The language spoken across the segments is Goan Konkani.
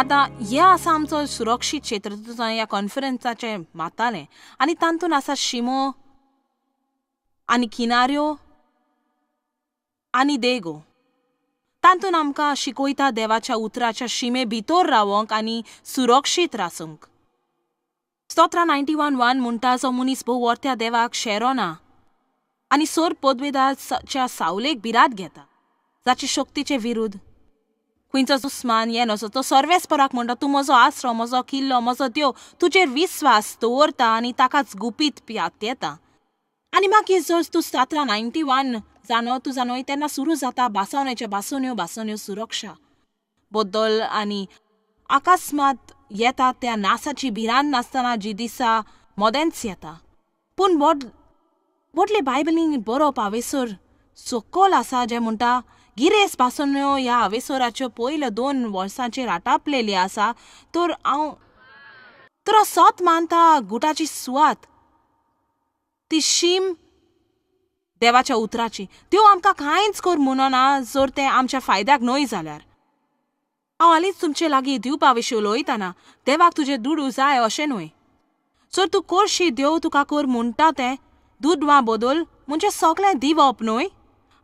आतां हें आसा आमचो सुरक्षीत क्षेत्र तुजो ह्या कॉन्फरन्साचें मातालें आनी तातूंत आसा शिमो आनी किनाऱ्यो आनी देगो. तातूंत आमकां शिकयता देवाच्या उतराच्या शिमे भितर रावंक आनी सुरक्षीत रासूंक. स्तोत्रां 91:1 म्हणटा, जो मनीस भोव वर्त्या देवाक शेरोना आनी सोर पदवेदाच्या सावलेक बिरात घेता, जाचे शक्तीचे विरुद्ध खंयचो दुस्मान ये नजो, तो सर्वेस्पराक म्हणटा, तूं म्हजो आसरो, म्हजो किल्लो, म्हजो देव, तुजेर विस्वास दवरता आनी ताकाच गुपीत पियात येता. आनी मागीर जर तूं स्तोत्रां 91 जाणो तूं जाणोय तेन्ना सुरू जाता बासवण्याच्यो बासोन्यो बासोन्यो सुरक्षा बद्दल आनी अकस्मात येता त्या नासाची भिरांत नासतना जी दिसा मदेंच येता. पूण व्हडले बायबलीन बरोवप हावेसर सकयल आसा जें म्हणटा गिरेस्त बासोन्यो ह्या हावेसराच्यो पयल्यो 2 वर्सांचेर आटापलेली आसा. तर हांव सत मानता गुटाची सुवात ती शीम देवाच्या उतराची. त्यो आमकां कांयच कर म्हणना जर तें आमच्या फायद्याक न्हय जाल्यार. हांव हालींच तुमचे लागीं दिवपा विशीं उलयतना देवाक तुजें दुडू जाय अशें न्हय. जर तूं करशी देव तुका कर म्हणटा तें दुडवां बदल म्हणजे सगळें दिवप न्हय.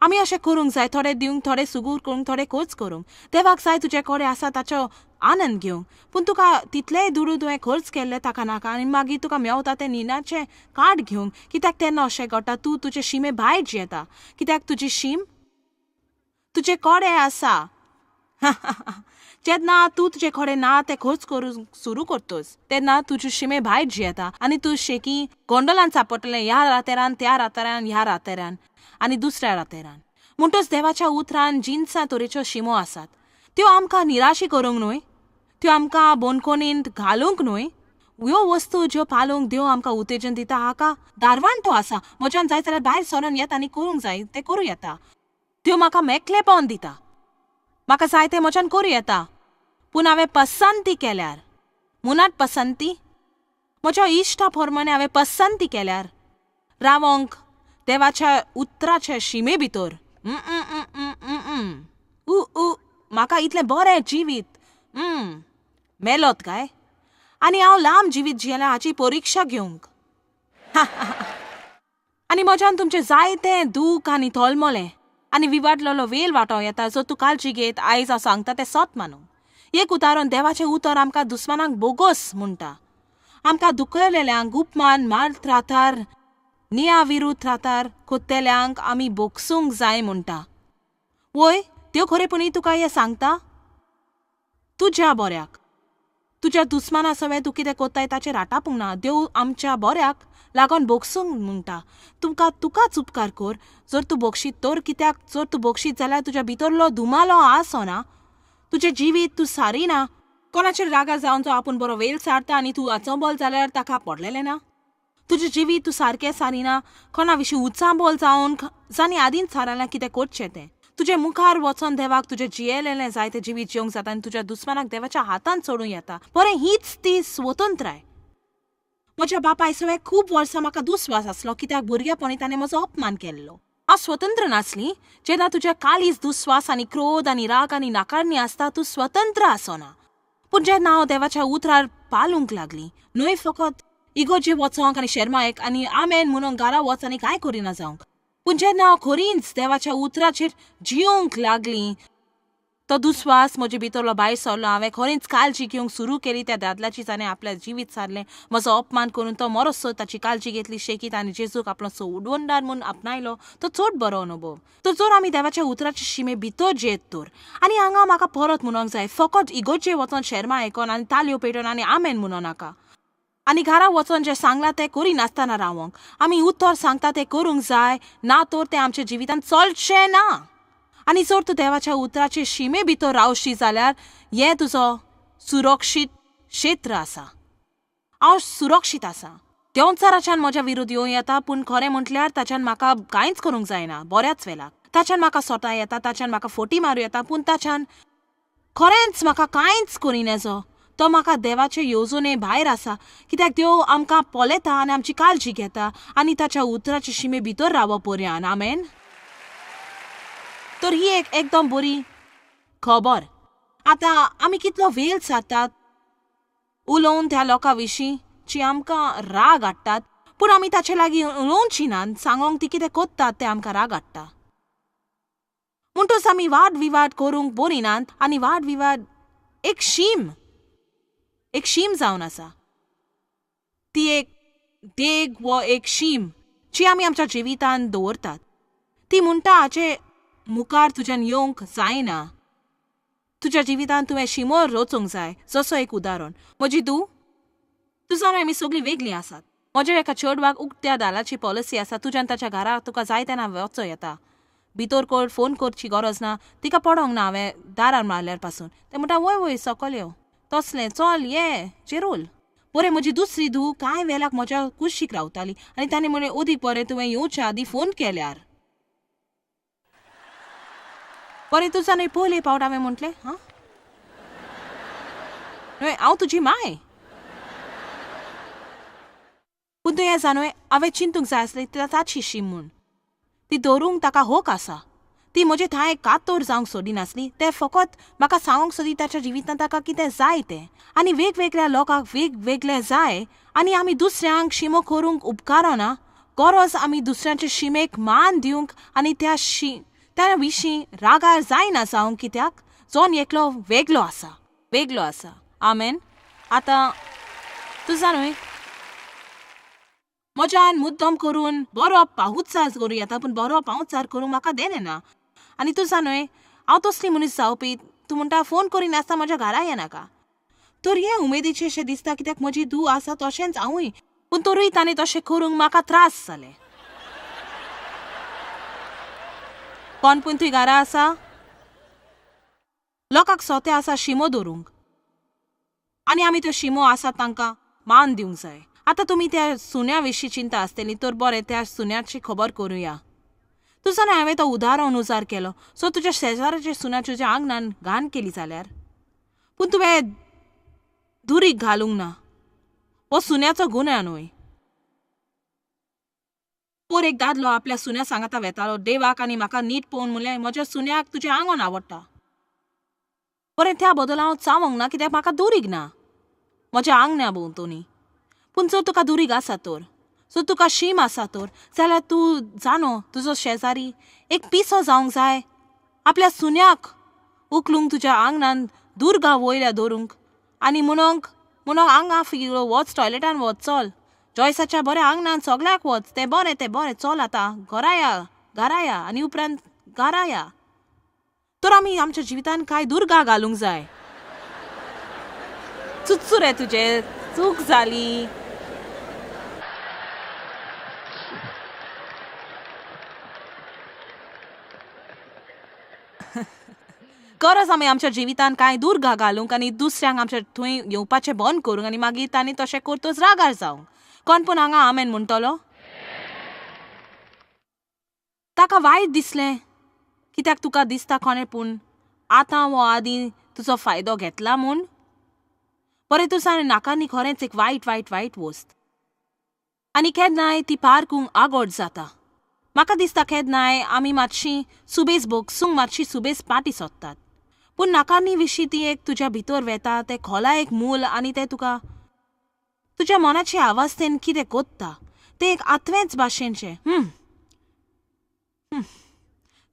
आमी अशें करूंक जाय, थोडे दिवंक, थोडे सुगूर करूंक, थोडे खर्च करूंक. देवाक जाय तुजे कडेन आसा ताचो आनंद घेवंक, पूण तुका तितलेय दुडू तुवें खर्च केल्ले ताका नाका आनी मागीर तुका मेवता तें निनाचें कार्ड घेवंक. कित्याक तेन्ना अशें घडटा, तूं तुजे शिमे भायर जियेता. कित्याक तुजी शीम तुजे कडेन आसा. जेन्ना तूं तुजे कडेन ना तें खर्च करूंक सुरू करतस तेन्ना तुजे शिमे भायर जियेता आनी तूं शेकी गोंडोलान सापडटलें ह्या रातेरान, त्या रातेरान, ह्या रातेरान आनी दुसऱ्या रातेरान. म्हणटच देवाच्या उतरान जिनसां तरेच्यो शिमो आसात. त्यो आमकां निराशी करूंक न्हय, त्यो आमकां बोनकोणींत घालूंक न्हय. ह्यो वस्तू ज्यो पालोवंक देव आमकां उत्तेजन दिता हाका दारवांटो आसा. म्हज्यान जाय जाल्यार भायर सरोन येता आनी करूंक जाय तें करूं येता. त्यो म्हाका मेकळेपण दिता, म्हाका जाय तें म्हज्यान करूं येता. पूण हांवें पसंती केल्यार, मुनात पसंती, म्हज्या इश्टा प्रमाणे हांवें पसंती केल्यार रावोंक देवाच्या उतराच्या शिमे भितर, म्हाका इतलें बरें जिवीत मेलोत काय आनी हांव लांब जिवीत जियेलां हाची परिक्षा घेवंक. आनी म्हज्यान तुमचें जायतें दूख आनी तोलमोलें आनी विवाडलेलो वेल वांटो येता जो तूं काळजी घेत आयज हांव सांगता तें सत मानूंक. एक उतारून देवाचें उतर आमकां दुस्मानाक बोगोस म्हणटा. आमकां दुखयलेल्यांक गुपमान मार त्रातार निया विरूद्ध त्रातार कोत्तेल्यांक आमी बोगसूंक जाय म्हणटा. वय त्यो खरेपणी तुका हें सांगता तुज्या बऱ्याक. तुज्या दुस्माना सवें तूं कितें कोत्ताय ताचेर आटापूंक ना. देव आमच्या बऱ्याक लागून बोगसूंक म्हणटा. तुमकां तुकाच उपकार कर जर तूं बोगशीत तर. कित्याक जर तूं बोगशीत जाल्यार तुज्या भितरलो धुमालो आसना, तुजें जिवीत तूं सारिना. कोणाचेर रागा जावन तो आपूण बरो वेल सारता आनी तूं आचंबल जाल्यार ताका पडलेलें ना. तुजें जिवीत तूं सारकें सारिना, कोणा विशीं उचांबल जावन जांणी आदींच सारलां कितें करचें तें. तुजे मुखार वचोन देवाक तुजें जियेलेलें जाय तें जिवीत जिवंक जाता आनी तुज्या दुस्मानाक देवाच्या हातान सोडूं येता. बरें, हीच ती स्वतंत्राय. म्हज्या बापाय सवें खूब वर्सां म्हाका दुस्वास आसलो कित्याक भुरगेपणी ताणें म्हजो अपमान केल्लो. हांव स्वतंत्र नासली. जेन्ना तुज्या काळीज दुस्वास आनी क्रोध आनी राग आनी नाकारणी आसता तूं स्वतंत्र आसना. पूण जेन्ना हांव देवाच्या उतरार पालूंक लागली, न्हय फकत इगोर्जे वचोंक आनी शेर्मायक आनी आमेन म्हणून घरा वच आनी कांय करिना जावंक, पूण जेन्ना हांव खरींच देवाच्या उतराचेर जिवंक लागली तो दुस्वास म्हजे भितरलो भायर सरलो. हांवें खरेंच काळजी घेवंक सुरू केली त्या दादल्याची जाणें आपल्या जिवीत सारलें. म्हजो अपमान करून तो मरोसो ताची काळजी घेतली शेकीत आनी जेजूक आपलो सोडवणदार म्हूण आपणायलो. तो चड बरो अनुभव. तर जर आमी देवाच्या उतराचे शिमे भितर जेत तर, आनी हांगा म्हाका परत म्हणूंक जाय, फकत इगोर्जे वचोन शेर्मा आयकोन आनी तालयो पेटोवन आनी आमेन म्हणूं नाका आनी घरा वचोन जें सांगलां तें करिनासतना रावोंक. आमी उतर सांगता तें करूंक जाय, ना तर तें आमच्या जिवितांत चलचें ना. आनी जर तूं देवाच्या उतराचे शिमे भितर रावशी जाल्यार हें तुजो सुरक्षीत क्षेत्र आसा. हांव सुरक्षीत आसा. देंवचाराच्यान म्हज्या विरुद्ध येवं येता, पूण खरें म्हटल्यार ताच्यान म्हाका कांयच करूंक जायना. बऱ्याच वेळाक ताच्यान म्हाका सोता येता, ताच्यान म्हाका फोटी मारूं येता, पूण ताच्यान खरेंच म्हाका कांयच करिना. तो म्हाका देवाचे येवजणे भायर आसा, कित्याक देव आमकां पळयता आनी आमची काळजी घेता आनी ताच्या उतराचे शिमे भितर रावप पर्यान. आमेन. तर ही एक एकदम बरी खबर. आतां आमी कितलो वेळ सारतात उलोवन त्या लोकां विशीं जी आमकां राग हाडटात, पूण आमी ताचे लागीं उलोवची नात, सांगोंक ती कितें कोत्तात तें आमकां राग हाडटा. म्हणटच आमी वाद विवाद करूंक बरी नात आनी वाद विवाद एक शीम, एक शीम जावन आसा. ती एक देग वो एक शीम जी आमी आमच्या जिवितान दवरतात. ती म्हणटा हाचे मुखार तुज्यान येवंक जायना. तुज्या जिवितान तुवें शिमो रचूंक जाय. जसो एक उदाहरण, म्हजी धूव, तुजा आमी सगळीं वेगळीं आसात. म्हज्या एका चेडवाक उक्त्या दालाची पॉलिसी आसा. तुज्यान ताच्या घरा तुका जाय तेन्ना वचो येता, भितर कोण फोन करची गरज ना. तिका पडोंक ना हांवें दारार मारल्यार पासून. तें म्हणटा वय वय सकल यो, तसलें चल ये जेरूल. बरें, म्हजी दुसरी धूव कांय वेळाक म्हज्या कुशीक रावताली आनी ताणें म्हणलें अदीक बरें तुवें येवच्या आदीं फोन केल्यार. बरें, तुजा न्हय पयले पावट हांवें म्हटलें हां न्हय हांव तुजी माय. पूण तुवें जाणवय हांवें चिंतूंक जाय आसलें ताची शीम म्हूण. ती दवरूंक ताका हक आसा. ती म्हजे थांय कातोर जावंक सोदिनासली. तें फकत म्हाका सांगूंक सोदी ताच्या जिवितांत ताका कितें जाय तें. आनी वेगवेगळ्या लोकांक वेगवेगळें जाय आनी आमी दुसऱ्यांक शिमो करूंक उपकारना. गरज आमी दुसऱ्यांचे शिमेक मान दिवंक आनी त्या त्या विशीं रागार जायना जावंक, कित्याक जोन एकलो वेगळो आसा, वेगळो आसा. आमेन. आतां तुजा न्हय म्हज्यान मुद्दम करून बरो पावचार करूं येता, पूण बरो पावचार करूंक म्हाका देणें ना. आनी तुजा न्हय हांव तसली मनीस जावपी. तूं म्हणटा फोन करिनासतना म्हज्या घरा येनाका. तर हें उमेदीचें अशें दिसता कित्याक म्हजी धूव आसा तशेंच हांवूय. पूण तरूय ताणें तशें करूंक म्हाका त्रास जाले. कोण पूण थंय घरा आसा? लोकांक सोते आसा शिमो दवरूंक आनी आमी त्यो शिमो आसा तांकां मान दिवंक जाय. आतां तुमी त्या सुण्या विशीं चिंता आसतली तर बरें, त्या सुण्याची खबर करुया. तुजो न्हय हांवें तो उदाहरण उजार केलो. सो तुज्या शेजाराच्या सुण्या तुज्या आंगणान घाण केली जाल्यार, पूण तुवें दुरीग घालूंक ना, हो सुण्याचो गुन्यांव न्हय. पोर एक दादलो आपल्या सुण्या सांगाता वेतालो देवाक आनी म्हाका नीट पळोवन म्हणलें म्हज्या सुण्याक तुजें आंगण आवडटा. बरें, त्या बदल हांव चावंक ना कित्याक म्हाका दुरीग ना म्हज्या आंगण्या भोंवतणी. पूण जर तुका दुरीग आसा तर, सो तुका शीम आसा तर, जाल्यार तूं जाणो तुजो शेजारी एक पिसो जावंक जाय आपल्या सुण्याक उखलूंक तुज्या आंगणान दुर्गा वयल्या दवरूंक आनी म्हणोंक म्हणोंक आंगा फिरो वच टॉयलेटान वच, चल जॉयसाच्या बऱ्या आंगणान सगळ्याक वच, तें बरें तें बरें, चल आतां घरा या, घरा या आनी उपरांत घरा या. तर आमी आमच्या जिवितान कांय दुर्गा घालूंक जाय. चुचुरे तुजे चूक जाली. गरज आमी आमच्या जिवितान कांय दुर्गा घालूंक आनी दुसऱ्यांक आमच्या थंय येवपाचें बंद करूंक आनी मागीर तांणी तशें करतच रागार जावंक. कोण पूण हांगा आमेन म्हणटलो? ताका वायट दिसलें कित्याक तुका दिसता कोणें पूण आतां वो आदीं तुजो फायदो घेतला म्हूण. बरें, तुजा नाकानी खरेंच एक वायट वायट वायट वस्त आनी केन्नाय ती पारकूंक आगोड जाता. म्हाका दिसता केन्नाय आमी मातशी सुबेज भोगसूंक मातशी सुबेज पाटी सोदतात, पूण नाकारणी विशीं ती एक तुज्या भितर वेता, तें खोला एक मूल आनी तें तुका तुज्या मनाचे अवस्थेन कितें कोत्ता तें एक आत्वेंच भाशेनचें.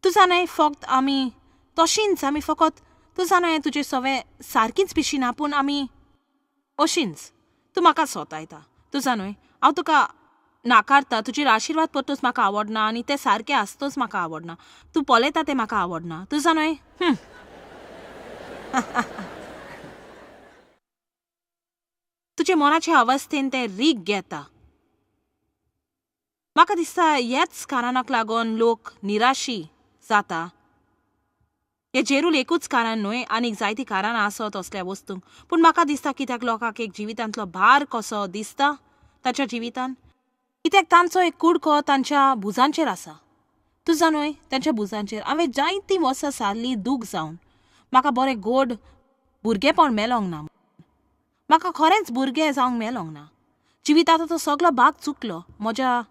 तुजा न्हय फक्त आमी तशींच, आमी फकत तुजा न्हय तुजे सवे सारकीच पिशी ना, पूण आमी अशींच. तूं म्हाका सोतायता तुजा न्हय हांव तुका नाकारता, तुजेर आशिर्वाद परतूच म्हाका आवडना आनी तें सारकें आसतच म्हाका आवडना, तूं पळयता तें म्हाका आवडना. तुजा न्हय तुजे मनाचे अवस्थेन तें रीग घेता. म्हाका दिसता ह्याच कारणाक लागून लोक निराशी जाता. हें जेरूल एकूच कारण न्हय, आनीक जायतीं कारणां आसत असल्या वस्तूंक, पूण म्हाका दिसता कित्याक लोकांक एक जिवितांतलो भार कसो दिसता ताच्या जिवितान, कित्याक तांचो एक कुडको तांच्या भुजांचेर आसा. तुजा न्हय तांच्या भुजांचेर हांवें जायतीं वर्सां सारलीं दूख जावन. म्हाका बरें गोड भुरगेपण मेलोंक ना, म्हाका खरेंच भुरगें जावंक मेलोंक ना. जिविताचो तो सगलो भाग चुकलो. म्हज्या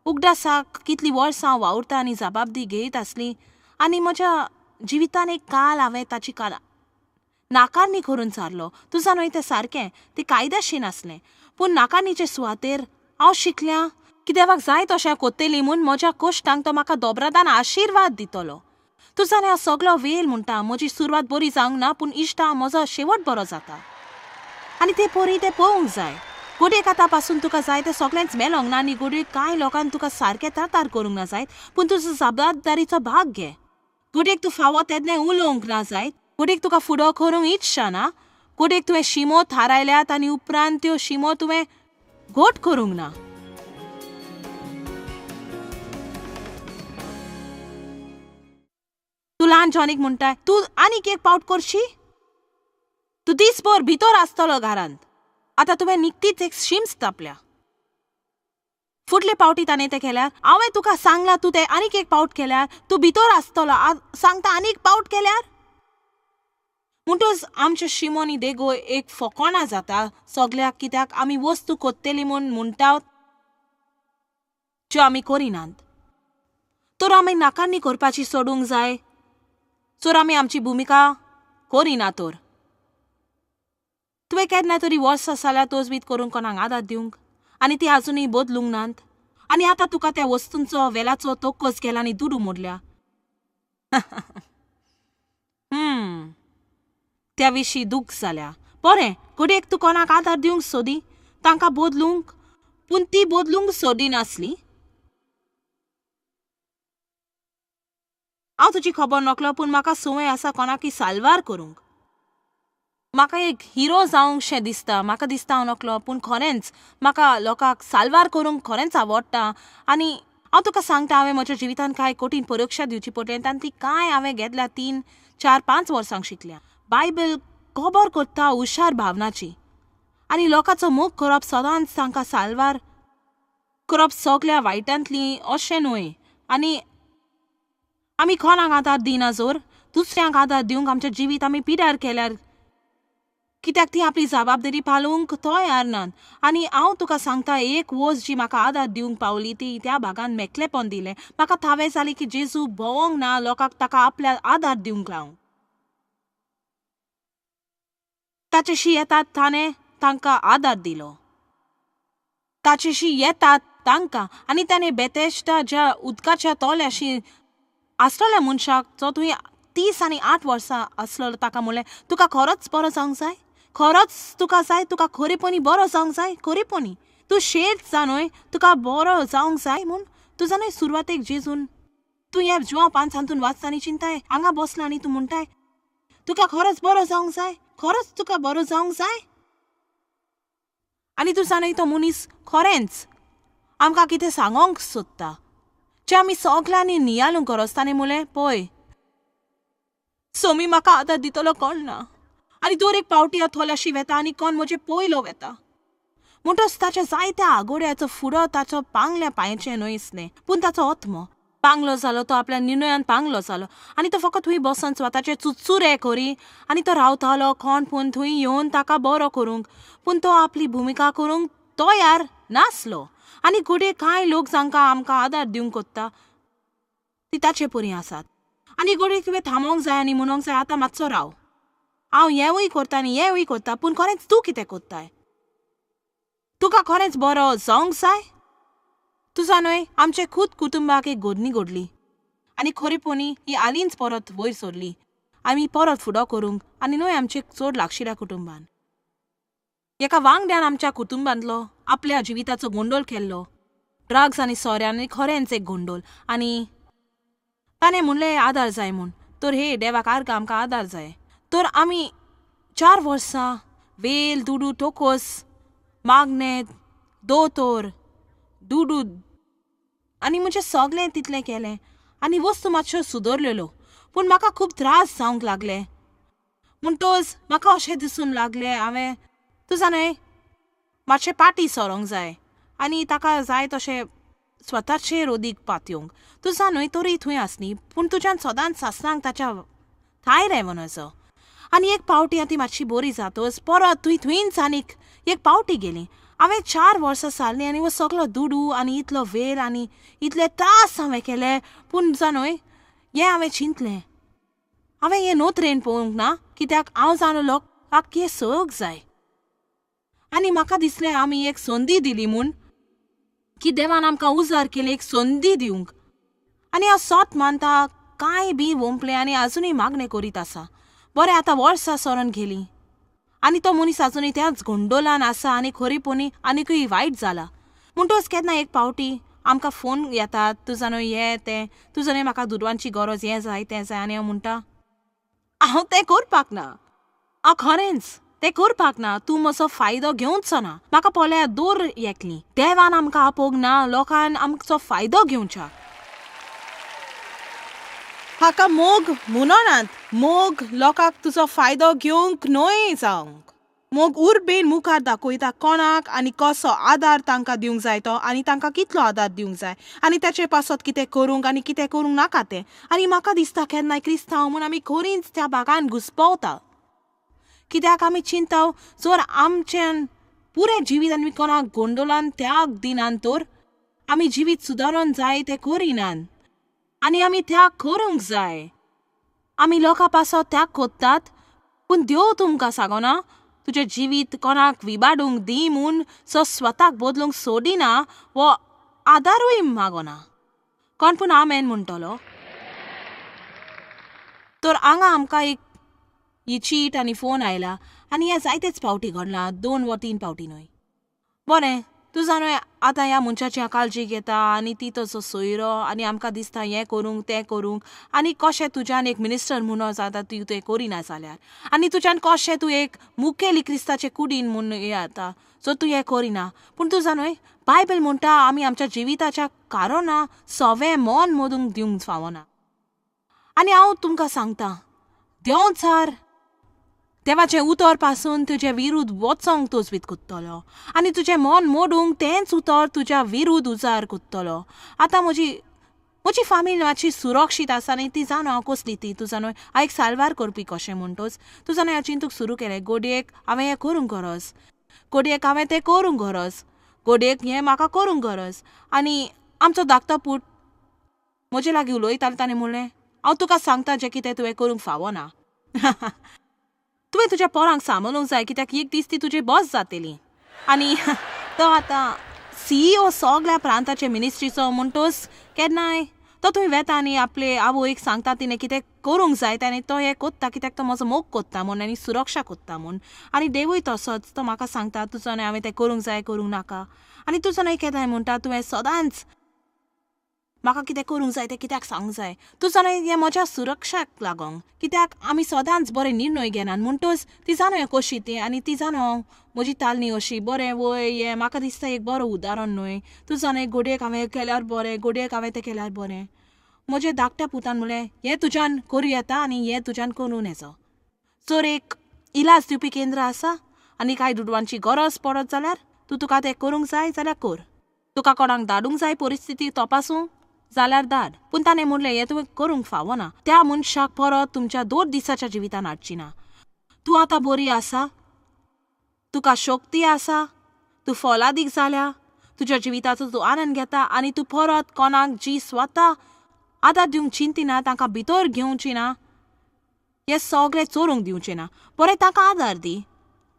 उगडासाक कितलीं वर्सां हांव वावुरता आनी जबाबदारी घेयत आसली आनी म्हज्या जिवितान एक काल हांवें ताची काल नाकारणी करून सारलो. तुजा न्हय तें सारकें, तें कायद्याशी नासलें, पूण नाकारणीचे सुवातेर हांव शिकल्या की देवाक जाय तशें कोत्तेली म्हूण म्हज्या कश्टांक तो म्हाका दोबरादान आशिर्वाद दितलो. तुजा न्हय हांव सगलो वेल म्हणटा, म्हजी सुरवात बरी जावंक ना, पूण इश्टा म्हजो शेवट बरो जाता. आनी ते पोरी तें पळोवंक जाय. घडयेक आतां पासून तुका जाय तें सगळेंच मेलोंक ना आनी घडयेक कांय लोकांक तुका सारकें त्रातार करूंक ना जायत, पूण तुजो जबाबदारीचो भाग घे. घडयेक तूं फावो तेन्ना उलोवंक ना जायत, घडयेक तुका फुडो करूंक इच्छा ना, घडयेक तुवें शिमो थारायल्यात आनी उपरांत त्यो शिमो तुवें घट करूंक ना. तूं ल्हान जॉनीक म्हणटाय, तूं आनीक एक पावट करशी, तूं दीसभर भितर आसतलो घरांत. आतां तुवें निकतीच एक शीम तापल्या. फुडले पावटी ताणें तें केल्यार, हांवें तुका सांगलां तूं तें आनीक एक पावट केल्यार तूं भितर आसतलो, सांगता आनीक पावट केल्यार. म्हणटच आमच्या शिमोनी देगो एक फोकोणा जाता सगल्याक, कित्याक आमी वस्तू कोत्तेली म्हूण म्हणटा ज्यो आमी करिनात. तर आमी नाकारणी करपाची सोडूंक जाय जर आमी आमची भुमिका करिना तर. तुवें केन्ना तरी वर्सां जाल्यार तजवीज करूंक कोणाक आदार दिवंक आनी ती आजुनूय बदलूंक नात, आनी आतां तुका त्या वस्तूंचो वेलाचो तोक्कोस गेला आनी दुडू मोडल्या. त्या विशीं दूख जाल्या. बरें, घडयेक तूं कोणाक आदार दिवंक सोदी तांकां बदलूंक, पूण ती बदलूंक सोदिनासली. हांव तुजी खबर नकलो, पूण म्हाका संवय आसा कोणाकय साल्वार करूंक. म्हाका एक हिरो जावंक शें दिसता, म्हाका दिसता हांव नकलो, पूण खरेंच म्हाका लोकांक साल्वार करूंक खरेंच आवडटा. आनी हांव तुका सांगता, हांवें म्हज्या जिवितांत कांय कठीण परिक्षा दिवची पडली आनी ती कांय हांवें घेतल्या 3, 4, 5 वर्सांक शिकल्या. बायबल खबर करता हुशार भावनाची आनी लोकांचो मोग करप सदांच तांकां साल्वार करप सगल्या वायटांतली अशें न्हय. आनी आमी कोणाक आदार दिना जर दुसऱ्यांक आदार दिवंक आमचें जिवीत आमी पिड्यार केल्यार, कित्याक ती आपली जबाबदारी पालोवंक तयार नात. आनी हांव तुका सांगता, एक वस्त जी म्हाका आदार दिवंक पावली ती त्या भागान मेकलेपण दिलें. म्हाका थावें जालें की जेजू भोंवंक ना लोकांक ताका आपल्या आदार दिवंक लावंक. ताचेशी येतात ताणें तांकां आदार दिलो, ताचेशी येतात तांकां. आनी ताणें बेतेस्टा ज्या उदकाच्या तोल्याशी आसलेल्या मनशाक जो तुवें 30 आनी 8 वर्सां आसलो ताका म्हणलें, तुका खरोच बरो जावंक जाय, खरोच तुका जाय, तुका खरेपणी बरो जावंक जाय, खरेपणी तूं शेत जाणय, तुका बरो जावंक जाय म्हूण. तूं जाणय सुरवातेक जेजून तूं ह्या जुआंव पांचांतून वाचता आनी चिंताय हांगा बसला आनी तूं म्हणटाय तुका खरोच बरो जावंक जाय, खरोच तुका बरो जावंक जाय. आनी तूं जाणय तो मनीस खरेंच आमकां कितें सांगोंक सोदता जें आमी सगल्यांनी नियाळूंक गरज. ताणें म्हणलें, पळय सोमी म्हाका आदार दितलो कोण ना, आनी दर एक पावटी हांव थोल्याशी वेता आनी कोण म्हजे पयलो वेता. म्हणटच ताच्या जायत्या आगोड्याचो फुडो ताचो पांगल्या पांयचें न्हय आसलें, पूण ताचो आत्मो पांगलो जालो. तो आपल्या निर्णयान पांगलो जालो आनी तो फकत थंय बसून स्वताचे चुचुरे करी आनी तो रावतालो कोण पूण थंय येवन ताका बरो करूंक, पूण तो आपली भुमिका करूंक तयार नासलो. आनी घडये कांय लोक जांकां आमकां आदार दिवंक कोत्ता ती ताचे परी आसात. आनी घडये तुवें थांबोंक जाय आनी म्हणोंक जाय, आतां मातसो राव, हांव हेंवूय करता आनी हेंवूय करता, पूण खरेंच तूं कितें कोत्ताय, तुका खरेंच बरो जावंक जाय. तुजा न्हय आमचे खूद कुटुंबाक एक घडणी घडली आनी खरेपणी ही हालींच परत वयर सरली आमी परत फुडो करूंक, आनी न्हय आमचे चड लागशिल्ल्या कुटुंबान. एका वांगड्यान आमच्या कुटुंबांतलो आपल्या जिविताचो गोंदोल केल्लो, ड्रग्स आनी सोऱ्यान खरेंच एक गोंदोल. आनी ताणें म्हणलें आदार जाय म्हूण, तर हे देवाक आर्गां आमकां आदार जाय. तर आमी 4 वर्सां वेल दुडू टोकोस मागणे दोतोर दुडू आनी म्हणजे सगळें तितलें केलें आनी वस्तू मातश्यो सुदरलेल्यो, पूण म्हाका खूब त्रास जावंक लागले. म्हणटच म्हाका अशें दिसूंक लागलें हांवें तूं जाणय मातशें पाटी सरोंक जाय आनी ताका जाय तशें स्वताचेर ओदीक पातयेवंक. तूं जाणय तरी थंय आसली, पूण तुज्यान सदांच सासणांक ताच्या थायर वनचो. आनी एक पावटी ती मातशी बरी जातच परत थंय थंयच आनीक एक पावटी गेली. हांवें 4 वर्सां सारलीं आनी हो सगलो दुडू आनी इतलो वेळ आनी इतले त्रास हांवें केले, पूण जाणय हें हांवें चिंतलें, हांवें हें नोत्रेन पळोवंक ना. कित्याक हांव जाणो लोकांक हें सग जाय. आनी म्हाका दिसलें आमी एक संदी दिली म्हूण की देवान आमकां उजार केली एक संदी दिवंक. आनी हांव सोत मानता कांय बी वोंपलें आनी आजुनूय मागणें करीत आसा. बरें आतां वर्सां सरून गेलीं आनी तो मनीस आजुनूय त्याच गोंडोलान आसा आनी खरेपणी आनिकूय वायट जाला. म्हणटच केन्ना एक पावटी आमकां फोन येतात, तूं जाणो हें तें, तूं जाणो म्हाका दुडवांची गरज, हें जाय तें जाय. आनी हांव म्हणटा हांव तें करपाक ना, हांव खरेंच तें करपाक ना, तूं म्हजो फायदो घेवचो ना. म्हाका पळया दोर एकली देवान आमकां आपोवंक ना, लोकान आमचो फायदो घेवच्या. हाका मोग म्हणनात, मोग लोकांक तुजो फायदो घेवंक न्हय जावंक. मोग उर्बेन मुखार दाखयता कोणाक आनी कसो आदार तांकां दिवंक जाय तो आनी तांकां कितलो आदार दिवंक जाय आनी ताचे पासत कितें करूंक आनी कितें करूंक नाका तें. आनी म्हाका दिसता केन्नाय क्रिस्तांव म्हूण आमी खरींच त्या भागान घुस्पवता, कित्याक आमी चिंता जर आमच्यान पुरें जिवीत आमी कोणाक गोंडोलान त्याग दिनात तर आमी जिवीत सुदारून जाय तें करिनात आनी आमी त्याग करूंक जाय. आमी लोकां पासत त्याग कोत्तात, पूण देव तुमकां सांगना तुजें जिवीत कोणाक विबाडूंक दी म्हूण, सो स्वताक बदलूंक सोडिना वो आदारूय मागना. कोण पूण आमेन म्हणटलो. तर हांगा आमकां एक ही चीट आनी फोन आयला आनी हें जायतेच पावटी घडलां, 2 वा 3 पावटी न्हय. बरें तूं जाणो आतां ह्या मनशाची हांव काळजी घेता आनी ती तसो सोयरो आनी आमकां दिसता हें करूंक तें करूंक आनी कशें तुज्यान एक मिनिस्टर म्हणून जाता तूं तें करिना जाल्यार, आनी तुज्यान कशें तूं एक मुखेली क्रिस्ताचे कुडीन म्हूण हें जाता सो तूं हें करिना. पूण तूं जाणो बायबल म्हणटा आमी आमच्या जिविताच्या कारणां सवें मन मोदूंक दिवंक फावना. आनी हांव तुमकां सांगता देंवचार देवाचें उतर पासून तुजे विरुद्ध वचोंक तजवीत कोत्तलो आनी तुजें मन मोडूंक तेंच उतर तुज्या विरुद्ध उजार कोत्तलो. आतां म्हजी म्हजी फामील मातशी सुरक्षीत आसा आनी ती जाणो हांव कसली ती. तूं जाणो हांव एक साल्वार करपी कशें म्हणटच तूं जाणो हांव चिंतूंक सुरू केलें गोडयेक हांवें हें करूंक गरज, गोडयेक हांवें तें करूंक गरज, गोडयेक हें म्हाका करूंक गरज. आनी आमचो धाकटो पूत म्हजे लागीं उलयतालो, ताणें म्हणलें हांव तुका सांगता जें कितें तुवें करूंक फावना. तुवें तुज्या पोरांक सांबाळूंक जाय कित्याक एक दीस ती तुजी बॉस जातली. आनी तो आतां CEO सगळ्या प्रांताचे मिनिस्ट्रीचो म्हणटच केन्नाय तो थंय वेता आनी आपले आवयक सांगता तिणें कितें करूंक जाय आनी तो हें कोत्ता कित्याक तो म्हजो मोग कोत्ता म्हूण आनी सुरक्षा कोत्ता म्हूण. आनी देवूय तसोच तो म्हाका सांगता तुजो आनी हांवें तें करूंक जाय करूंक नाका. आनी तुजो न्हय केन्नाय म्हणटा तुवें सदांच म्हाका कितें करूंक जाय तें कित्याक सांगूंक जाय, तूं जाणो हें म्हज्या सुरक्षाक लागोंक कित्याक आमी सदांच बरें निर्णय घेनात. म्हणटच ती जाणो कशी ती आनी ती जाणो म्हजी तालनी अशी बरें वय हें म्हाका दिसता एक बरो उदाहरण न्हय. तूं जाणो गोडयेक हांवें केल्यार बरें, गोडयेक हांवें तें केल्यार बरें. म्हज्या धाकट्या पुतान म्हणलें हें तुज्यान करूं येता आनी हें तुज्यान करूं नजो. जर एक इलाज दिवपी केंद्र आसा आनी कांय दुडवांची गरज पडत जाल्यार तूं तुका तें करूंक जाय जाल्यार कर, तुका कोणाक धाडूंक जाय परिस्थिती तपासूंक जाल्यार धाड. पूण ताणें म्हणलें हें तुवें करूंक फावना, त्या मनशाक परत तुमच्या 2 दिसाच्या जिवितान हाडची ना. तूं आतां बरी आसा, तुका शक्ती आसा, तूं फलादीक जाल्या, तुज्या जिविताचो तूं आनंद घेता आनी तूं परत कोणाक जी स्वता आदार दिवंक चिंतिना तांकां भितर घेवची ना, हें सगळें चोरूंक दिवचें ना. बरें तांकां आदार दी,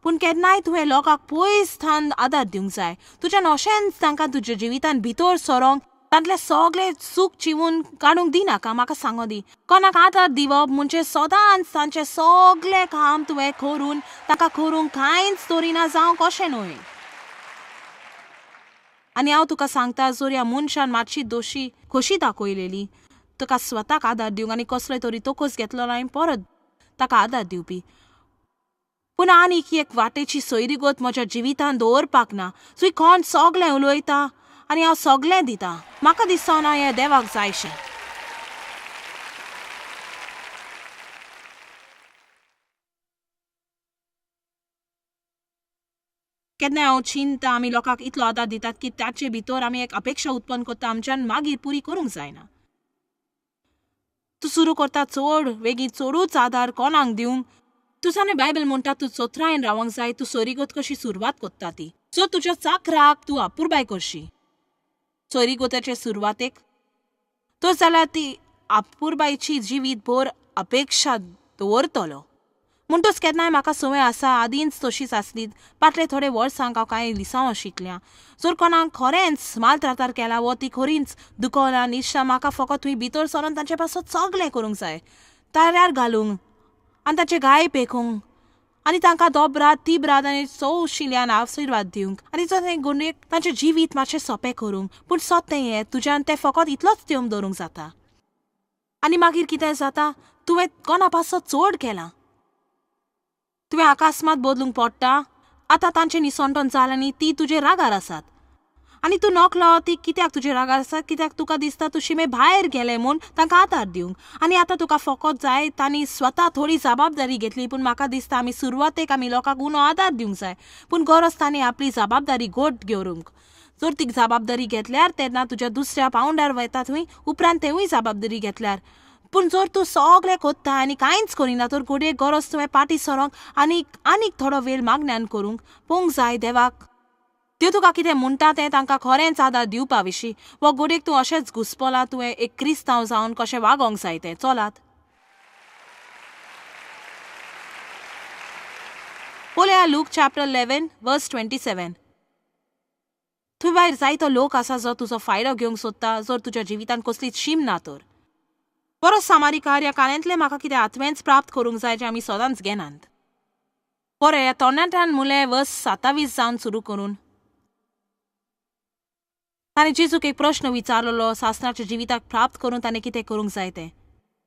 पूण केन्नाय तुवें लोकांक पयस थावन आदार दिवंक जाय. तुज्यान अशेंच तांकां तुज्या जिवितान भितर सरोंक तांतलें सगळें सूख चिवून काडूंक दिनाका. म्हाका सांगो दी कोणाक आदार दिवप म्हणजे सदांच तांचें सगळें काम तुवें करून तांकां करूंक कांयच दवरिना जावंक अशें न्हय. आनी हांव तुका सांगता जर ह्या मनशान मातशी दोशी खोशी दाखयलेली तुका स्वताक आदार दिवंक आनी कसलोय तरी तोकोस घेतलो ना परत ताका आदार दिवपी, पूण आनीक एक वाटेची सोयरीगत म्हज्या जिवितान दवरपाक ना. सुय कोण सगळें उलयता आनी हांव सगळें दिता, म्हाका दिसना हें देवाक जायशें. केन्नाय हांव चिंता आमी लोकांक इतलो आदार दितात की ताचे भितर आमी एक अपेक्षा उत्पन्न करता आमच्यान मागीर पुरी करूंक जायना. तूं सुरू करता चड वेगीं चडूच आदार कोणाक दिवंक. तूं जाणा बायबल म्हणटा तूं चतुरायेन रावंक जाय, तूं सोयरीगत कशी सुरवात करता ती, सो तुज्या चाकराक तूं अपुरबाय करशी सोयरीगताचे सुरवातेक, तो जाल्यार ती अपुरबायची जिवीत भर अपेक्षा दवरतलो. म्हणटच केन्नाय म्हाका संवय आसा, आदींच तशीच आसली. फाटले थोडे वर्सांक हांव कांय लिसांव शिकल्या. जर कोणाक खरेंच मालत्रातार केला वो ती खरींच दुखोला निश्ठा, म्हाका फकत थंय भितर सरोन तांचे पासत सगळें करूंक जाय, ताऱ्यार घालूंक आनी ताचे घाय पेखूंक आनी तांकां दोबराद तिब्राद आनी चौशिल्यान आशिर्वाद दिवंक आनी तें गुंडेक तांचें जिवीत मातशें सोंपें करूंक. पूण सत तें हें, तुज्यान तें फकत इतलोच तेम दवरूंक जाता. आनी मागीर कितें जाता, तुवें कोणा पासत चड केलां, तुवें अकस्मात बदलूंक पडटा. आतां तांचें निसंटन जालें आनी ती तुजे रागार आसात आनी तूं नकलो ती कित्याक तुजे रागार आसात, कित्याक तुका दिसता तूं शिमे भायर गेलें म्हूण तांकां आदार दिवंक. आनी आतां तुका फकत जाय तांणी स्वता थोडी जबाबदारी घेतली. पूण म्हाका दिसता आमी सुरवातेक आमी लोकांक उणो आदार दिवंक जाय, पूण गरज तांणी आपली जबाबदारी घट घेवंक. जर ती जबाबदारी घेतल्यार तेन्ना तुज्या दुसऱ्या पावंड्यार वयता थंय, उपरांत तेवूय जबाबदारी घेतल्यार. पूण जर तूं सगळें कोत्ता आनी कांयच करिना तर घडये गरज तुवें पाटी सरोंक आनी आनीक थोडो वेळ मागण्यान करूंक पळोवंक जाय देवाक. त्यो तुका कितें म्हणटा तें तांकां खरेंच आदार दिवपा विशीं, वो घडयेक तूं अशेंच घुसपला तुवें एक क्रिस्तांव जावन कशें वागोंक जाय तें. चलात पळया लूक चॅप्टर 11 वर्स 27. थंय भायर जायतो लोक आसा जो तुजो फायदो घेवंक सोदता, जर तुज्या जिवितांत कसलीच शीम ना तर. बरो सामारीकार ह्या काळांतलें म्हाका कितें आत्मेंच प्राप्त करूंक जाय जें आमी सदांच घेनात. बरें, ह्या तरणाट्यान मुलें वर्स 27 जावन सुरू करून ताणें जेजूक एक प्रश्न विचारलेलो, सासणाच्या जिविताक प्राप्त करून ताणें कितें करूंक जाय तें.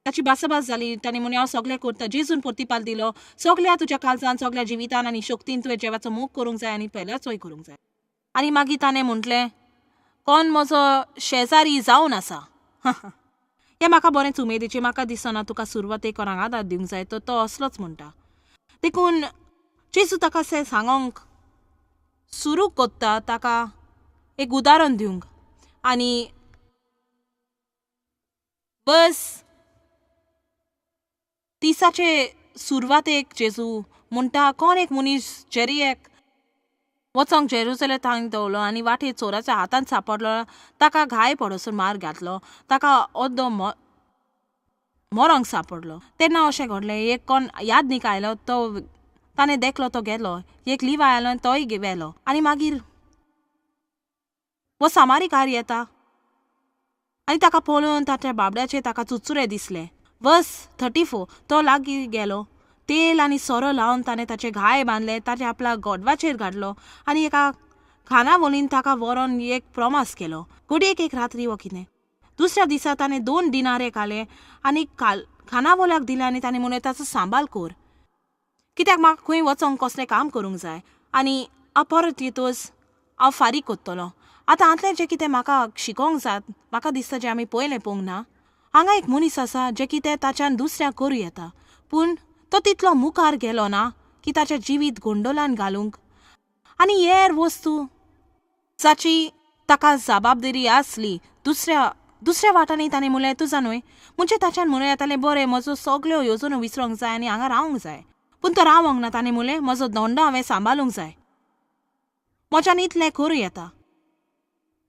ताची भासाभास जाली, ताणें म्हणलें हांव सगळें करता. जेजून प्रतिपाल दिलो, सगळ्या तुज्या काळजान, सगळ्या जिवितान आनी शक्तीन तुवें जेवाचो मोग करूंक जाय आनी पेल्याचोय करूंक जाय. आनी मागीर ताणें म्हटलें, कोण म्हजो शेजारी जावन आसा. हें म्हाका बरेंच उमेदीचें. म्हाका दिसना तुका सुरवातेक कोणाक आदार दिवंक जाय, तर तो असलोच म्हणटा. देखून जेजू ताका सांगोंक सुरू कोत्ता, ताका एक उदाहरण दिवंक. आनी बस 30 सुरवातेक जेजू म्हणटा, कोण एक मनीस जेरियेक वचोंक जेरुजलेम थांग दवलो आनी वाटेर चोराच्या हातांत सापडलो, ताका घाय पडसर मार घातलो, ताका अर्दो मरोंक सापडलो. तेन्ना अशें घडलें, एक कोण यादनीक आयलो, तो ताणें देखलो, तो गेलो. एक लिवाय आयलो आनी तोय व्हेलो. आनी मागीर वो सामारीकार येता आनी ताका पळोवन ताच्या बाबड्याचे ताका चुचुरे दिसले. वर्स 34 तो लागीं गेलो, तेल आनी सोरो लावन ताणें ताचे घाय बांदले, ताचे आपल्या गोडवाचेर घातलो आनी एका खानावळीन ताका व्हरोन एक प्रॉमास केलो. घडयेक एक रात्री वो कितें. दुसऱ्या दिसा ताणें 2 दिनारे काडले आनी खानावळ्याक दिले आनी ताणें म्हणलें, ताचो सांबाळ कर, कित्याक म्हाका खंय वचोंक कसलें काम करूंक जाय आनी हांव परत येतच हांव फारीक कोत्तलो. आतां हांतलें जें कितें म्हाका शिकोंक जात, म्हाका दिसता जें आमी पयलें पळोवंक ना. हांगा एक मनीस आसा जें कितें ताच्यान दुसऱ्याक करूं येता, पूण तो तितलो मुखार गेलो ना की ताचें जिवीत गोंडोलान घालूंक आनी हेर वस्तू जाची ताका जबाबदारी आसली दुसऱ्या दुसऱ्या वाटांनी ताणें म्हणलें, तुजा न्हय म्हणजे ताच्यान म्हणूं येतालें, बरें म्हजो सगळ्यो येवजण्यो विसरोंक जाय आनी हांगा रावंक जाय. पूण तो रावंक ना. ताणें म्हणलें, म्हजो धंदो हांवें सांबाळूंक जाय, म्हज्यान इतलें करूं येता,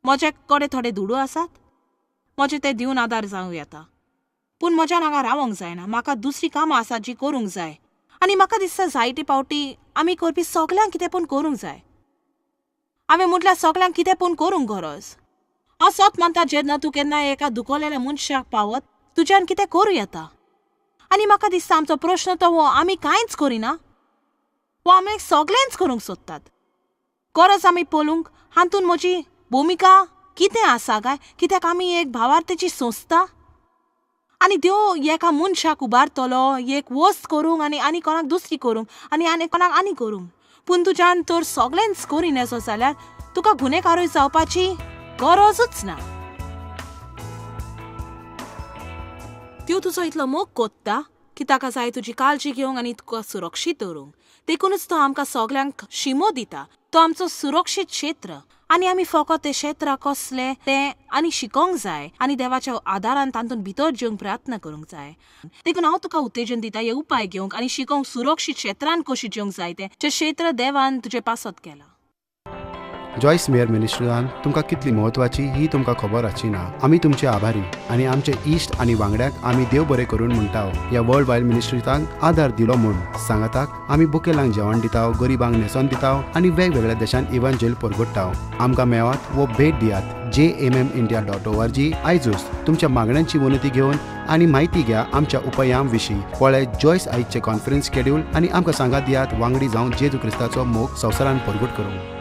म्हजे कडेन थोडे दुडू आसात, म्हजे ते दिवन आदार जावं येता, पूण म्हज्यान हांगा रावंक जायना, म्हाका दुसरी कामां आसात जी करूंक जाय. आनी म्हाका दिसता जायते फावटी आमी करपी सगल्यांक कितें पूण करूंक जाय. हांवें म्हटल्यार सगल्यांक कितें पूण करूंक गरज. हांव सत मानता, जेन्ना तूं केन्ना एका दुखवलेल्या मनशाक पावत तुज्यान कितें करूं येता. आनी म्हाका दिसता आमचो प्रश्न तो हो, आमी कांयच करिना वो आमी सगळेंच करूंक सोदतात. गरज आमी पळोवंक हातूंत म्हजी भुमिका कितें आसा काय, कित्याक आमी एक भावार्थेची संस्था आनी देव एका मनशाक उबारतलो एक वस्त करूंक आनी आनी कोणाक दुसरी करूंक आनी आनी कोणाक आनी करूंक. पूण तुज्यान तर सगळेंच करिना जाल्यार तुका गुन्हेकारूय जावपाची गरजूच ना. त्यो तुजो इतलो मोग कोत्ता की ताका जाय तुजी काळजी घेवंक आनी तुका सुरक्षीत दवरूंक. देखूनच तो आमकां सगल्यांक शिमो दिता. तो आमचो सुरक्षीत क्षेत्र आनी आमी फकत तें क्षेत्र कसलें तें आनी शिकोंक जाय आनी देवाच्या आदारान तातूंत भितर जेवंक प्रयत्न करूंक जाय. देखून हांव तुका उत्तेजन दिता हे उपाय घेवंक आनी शिकोंक सुरक्षीत क्षेत्रान कशी जेवंक जाय तें, जें क्षेत्र देवान तुजें पासत केलां. जॉयस मेयर मिनिस्ट्रीन तुमकां कितली म्हत्वाची ही तुमकां खबर आसची ना. आमी तुमचे आभारी आनी आमचे इश्ट आनी वांगड्याक आमी देव बरें करून म्हणटा ह्या वर्ल्ड वायड मिनिस्ट्रीतांक आदार दिलो म्हूण. सांगाताक आमी बुकेलांक जेवण दिता, गरिबांक न्हेसोन दिता आनी वेगवेगळ्या देशांत इव्हांजेल परगट्टा. आमकां मेवात वो भेट दियात jmmindia.org. आयजूच तुमच्या मागण्यांची विनंती घेवन आनी म्हायती घ्या आमच्या उपायां विशीं. पळय जॉयस आयजचे कॉन्फरन्स शेड्यूल आनी आमकां सांगात दियात वांगडी जावन जेजू क्रिस्ताचो मोग संवसारान परगट करूंक.